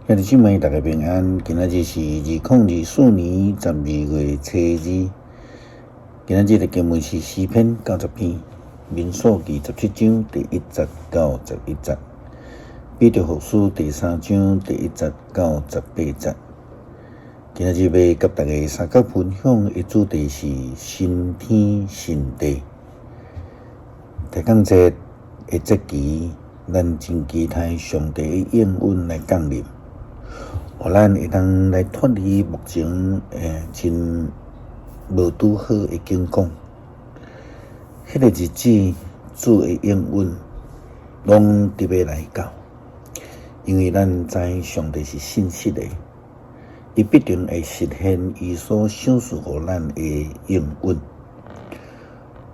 兄弟姊妹，大家平安。今仔日是2024年12月初二。今仔日的經文是詩篇90篇、民數記17章第1節到11節、彼得後書第三章第一節到十八節。今仔日欲佮大家相共分享的主題是新天新地。提降節的節期，咱真期待上帝的應允來降臨，予咱會當來脫離目前真無拄好的境況。彼個日子，主的應允攏得欲來到，因為咱知上帝是信實的，伊必定會實現伊所賞賜予咱的應允。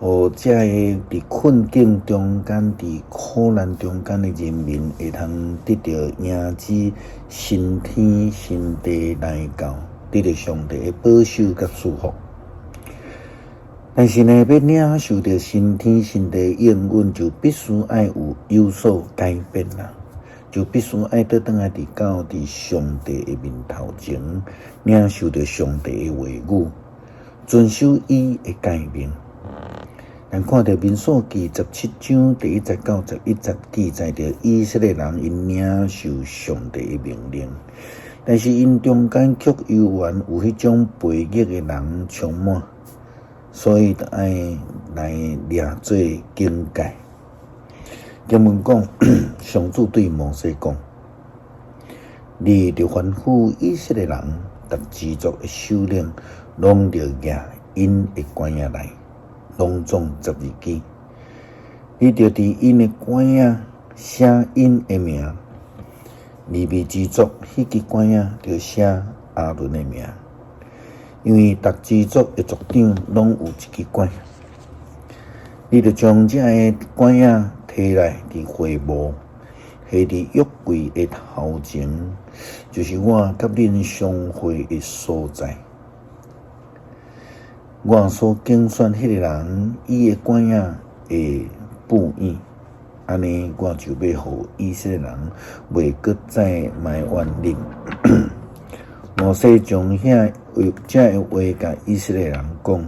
予這个佇困境中間、佇苦難中間的人民，會通得著迎接新天新地來到，得著上帝的保守佮祝福。但是呢，欲領受著新天新地應允，就必須愛有所改變啦，就必須愛倒轉來佇到佇上帝的面頭前，領受著上帝的話語，遵守伊的誡命。咱看著民數記十七章第一節到十一節記載著以色列人𪜶領受上帝的命令，但是𪜶中間卻猶原有彼種悖逆的人充滿，所以著愛來掠做警戒。經文講，上主對摩西講：你著吩咐以色列人，逐支族的首領，攏著舉𪜶的拐仔來。攏總十二支，你著佇𪜶的拐仔寫𪜶的名。利未支族彼支拐仔著寫亞倫的名，因為逐支族的族長攏有一支拐。你著將這个拐仔提來佇會幕，彼佇約櫃的頭前，就是我佮恁相會的所在。我所揀選彼個人，伊的拐仔會布院，按呢我就欲予以色列人袂閣再埋怨恁。摩西將遐話這个話共以色列人講，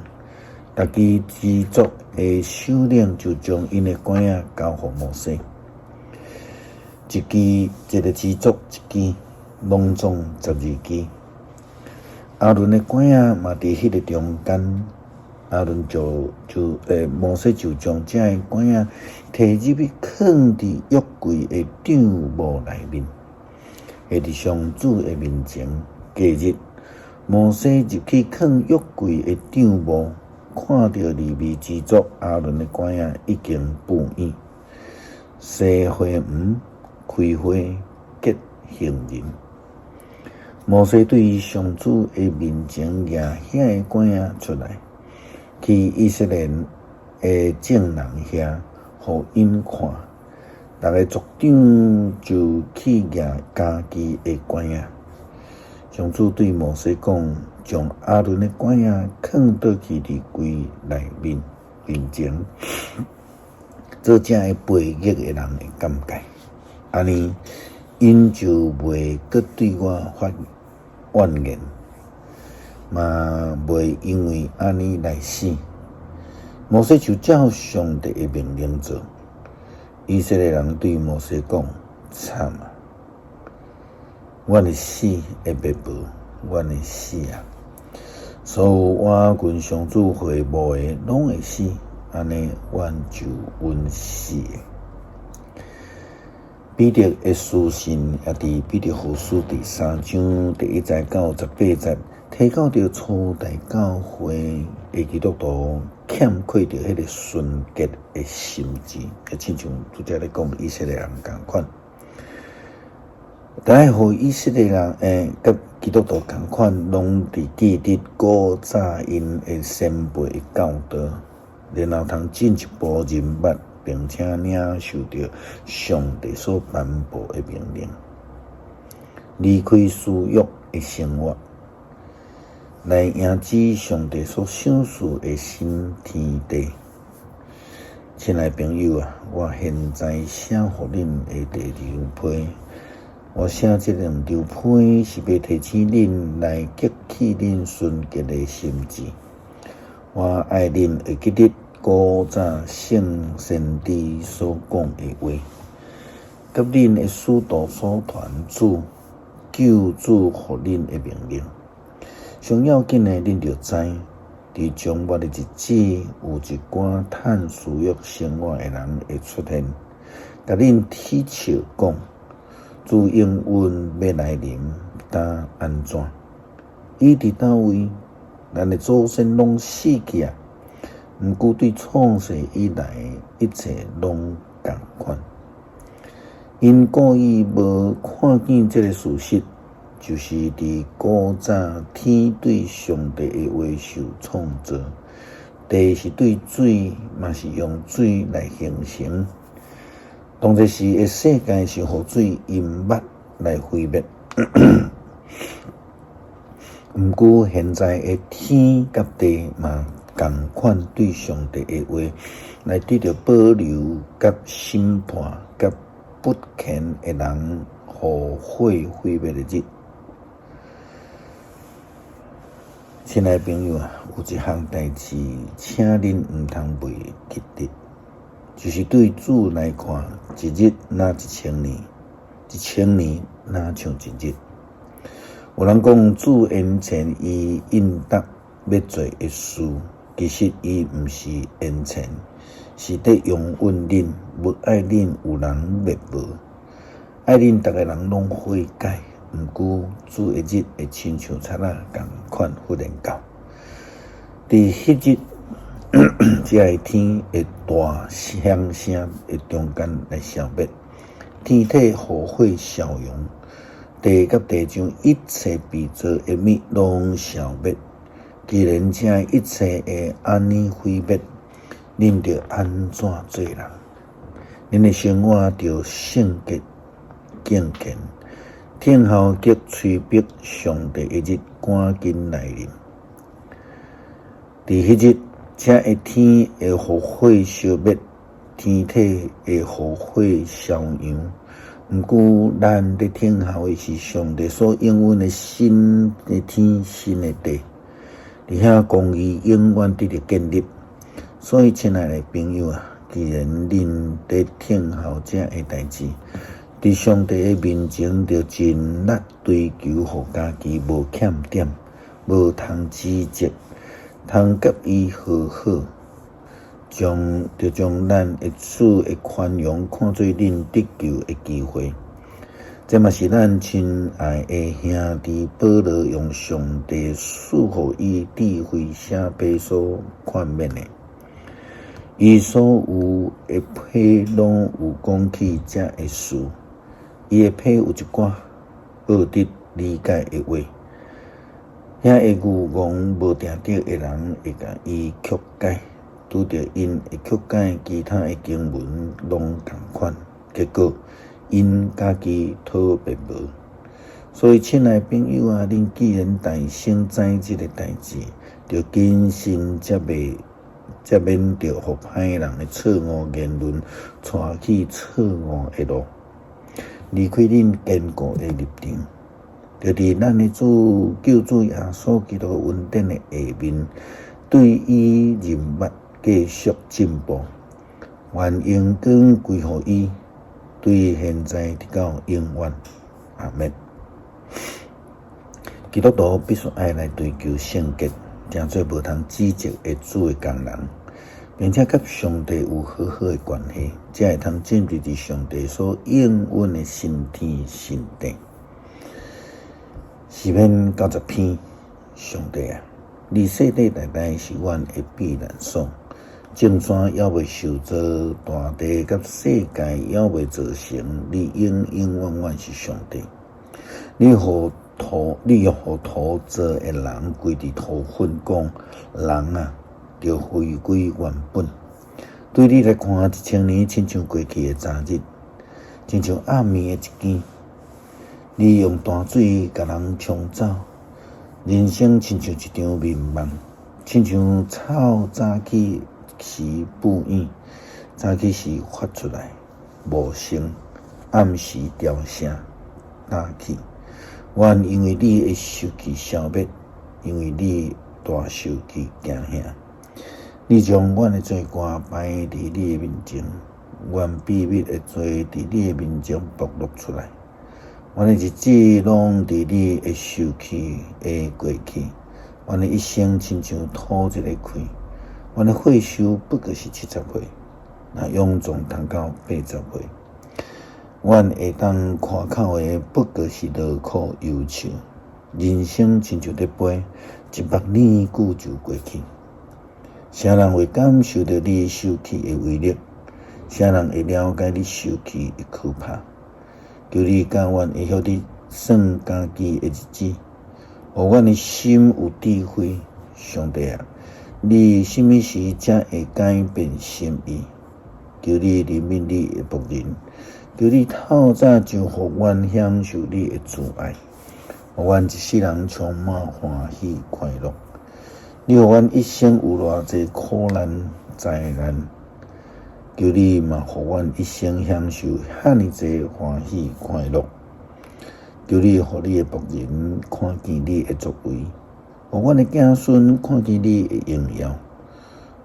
逐支支族的首領就將𪜶的拐仔交予摩西，一支一个支族一支，攏總十二支。亞倫的拐仔嘛佇彼个中間，亞倫就就摩西就將這个拐仔提入去，囥佇約櫃的帳幕內面，彼佇上主的面前。隔日，摩西入去囥約櫃的帳幕，看著利未支族亞倫的拐仔已經布院，生花黃，開花結杏仁。摩西對上主的面前舉彼个拐仔出來，去以色列的眾人遐，予𪜶看。逐个族長就去舉家己的拐仔。上主對摩西講：將亞倫的拐仔囥倒去佇櫃內面面前，做這个悖逆的人的鑑戒。按呢，𪜶就袂閣對我發怨言，嘛袂因為按呢來死。摩西就照上帝的命令做。以色列人對摩西講：慘啊！阮的死會滅無，阮的死啊！所有倚近上主會幕的攏會死，按呢，阮就穩死的。彼得的書信也佇彼得後書第三章第一節到十八節，提到著初代教會的基督徒欠缺著彼个純潔的心志，會親像拄才咧講以色列人仝款，但愛予以色列人佮基督徒仝款，攏佇記得古早𪜶的先輩的教導，然後通進一步認捌，並且領受著上帝所頒布的命令，離開私欲的生活，來迎接上帝所賞賜的新天地。親愛朋友啊，我現在寫予恁的第二批，我寫這兩張批是欲提醒恁來激起恁純潔的心志。我愛恁會記得古早聖先知所講的話，佮恁的使徒所傳主救主予恁的命令。上要緊的，恁著知，佇終末的日子，有一寡趁私欲生活的人會出現，共恁恥笑講，主應允欲來臨，當按怎？伊佇佗位？咱的祖先攏死去啊！毋過對創世以來，一切攏仝款。𪜶故意無看見這个事實，就是佇古早天對上帝的話受創造，地是對水，嘛是用水來形成。當這時的世界是予水淹沒來毀滅。毋過現在的天佮地嘛仝款對上帝的話來得著保留佮審判佮不虔的人予火毀滅的日。親愛朋友啊，有一項代誌，請恁毋通袂記得，就是對主來看，一日若一千年，一千年若像一日。有人講主延遲伊應答欲做的事，其實伊毋是延遲，是佇容忍恁，無愛恁有人滅亡，愛恁逐个人攏悔改。毋過主的日會親像賊仔仝款忽然到。佇彼日，這个天會大響聲的中間來消滅，天體予火燒融。地佮地上一切被造的物攏消滅。既然這一切會按呢毀滅，恁著按怎做人？恁的生活著聖潔敬虔，等候及催逼上帝的日趕緊來臨。佇彼日，這个天會予火燒滅，天體會予火燒融。毋過，咱佇等候的是上帝所應允的新的天、新的地，佇遐公義永遠得著建立。所以，親愛的朋友啊，既然恁佇等候這个代誌，佇上帝的面前，著盡力追求，予家己無欠點、無通指責，通佮伊和好。將著將咱的主的寬容看做恁得救的機會，這嘛是咱親愛的兄弟保羅用上帝賜予伊智慧寫批所勸勉的。伊所有的批攏有講起這个事，伊的批有一寡學得理解的話，遐个愚戇無定著的人會共伊曲解。拄著𪜶的曲解，其他的經文攏仝款，結果𪜶家己討滅亡。所以，親愛朋友啊，恁既然大先知這个代誌，著謹慎才袂才免著予歹人的錯誤言論帶去錯誤的路，離開恁堅固的立場。著佇咱的主救主耶穌基督的恩典的下面，對伊認捌繼續進步，願榮光歸予伊，對現在直到永遠。阿們。基督徒必須愛來追求聖潔，成做無通指責的主的工人，並且佮上帝有好好的關係，才會通進入佇上帝所應允的新天新地。詩篇90篇，上帝啊，你世世代代是阮的避難所，眾山猶未受造，大地佮世界猶未造成，你永永遠遠是上帝。你予土，你予土造的人歸佇土粉，講人啊，著回歸原本。對你來看，1000年親像過去的昨日，親像暗暝的一更。你用大水共人沖走，人生親像一場眠夢，親像草早起時布影，早起時發出來，無聲，暗時凋謝，焦去。阮因為你的受氣消滅，因為你大受氣驚嚇。你將阮的罪過擺佇你的面前，阮秘密的罪佇你的面前暴露出來。阮的日子攏佇你的受氣下過去，阮的一生親像吐一个氣，阮的歲壽不過是70歲，若勇壯通到80歲。阮會當誇口的不過是勞苦憂愁，人生親像咧飛，一目暝久就過去。啥人會感受著你受氣的威力？啥人會了解你受氣的可怕？求你教阮會曉得算家己的日子，予阮的心有智慧。上帝啊，你啥物時才會改變心意？求你憐憫你的僕人，求你透早就予阮享受你的慈愛，予阮一世人充滿歡喜快樂。你予阮一生有偌濟苦難災難，求你嘛予阮一生享受遐爾濟歡喜快樂。求你予你的僕人看見你的作為，予阮的子孫看見你的榮耀。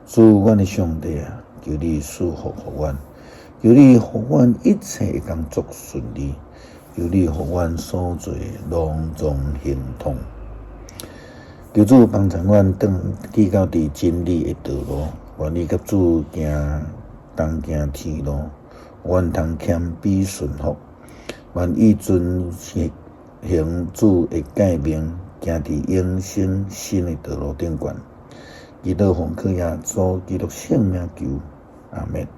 主，阮的上帝啊，求你賜福予阮，求你予阮一切的工作順利，求你予阮所做攏總亨通。求主幫助阮轉去到佇真理的道路，願意佮主行同行天路，阮通謙卑順服，願意遵行主的誡命，行佇永生新的道路頂懸。祈禱奉靠耶穌基督聖名求，阿們。